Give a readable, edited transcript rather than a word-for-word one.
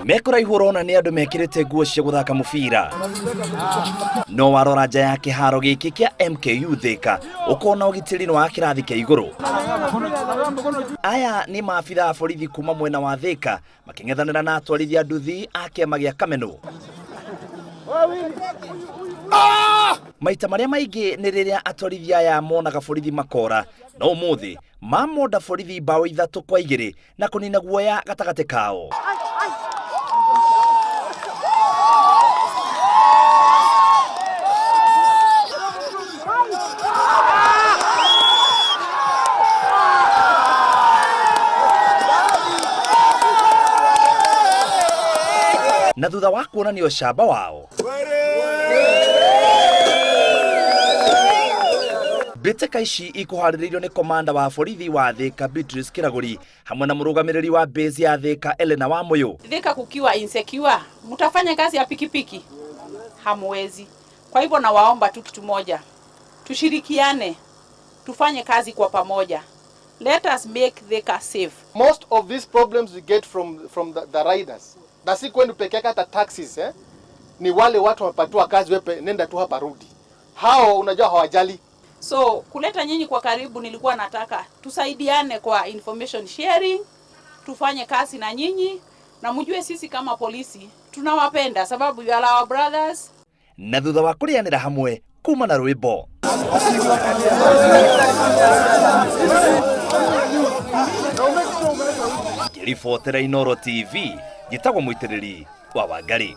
Mekũraihu ũrona nĩ andũ mekĩrĩte nguo cia gũthaka mũbira. No warora nja ya kĩharo gĩkĩ kĩa MKU Thĩka ũkona ũgitĩri nĩ wa kĩrathi kĩa igũrũ. Aya nĩ maabitha a borithi kuma mwena wa Thĩka makĩng'ethanĩra na atwarithia nduthi a kĩama gĩa Kameno. Maita marĩa maingĩ nĩ rĩrĩa atwarithia aya monaga borithi makora, no ũmũthĩ mamonda borithi mbaũ 3-2 na kũnina guoya gatagatĩ kao. Na thutha wa kuonania ũcamba wao, mbĩtĩka ici ikũharĩrĩirio nĩ komanda wa borithi wa Thĩka Beatrice Kĩragũri hamwe na mũrũgamĩrĩri wa base ya Thĩka Elena Wamũyũ. Thika kukiwa insecure, mtafanya kazi ya pikipiki? Hamwezi. Kwa hivyo nawaomba tu kitu moja, tushirikiane, tufanye kazi kwa pamoja. Let us make Thika safe. Most of these problems we get from the riders. Na si kwenu peke yake, hata taxis, eh? Ni wale watu wamepatiwa kazi, wepe nenda tu hapa rudi. Hao unajua hawajali. So kuleta nyinyi kwa karibu, nilikuwa nataka tusaidiane kwa information sharing, tufanye kazi na nyinyi na mjue sisi kama polisi tunawapenda sababu you are our brothers. Na thutha wa kũrĩanĩra hamwe kuma na rwĩmbo, ngĩribotera Inooro TV, njĩtagwo Mũitĩrĩri wa Wangari.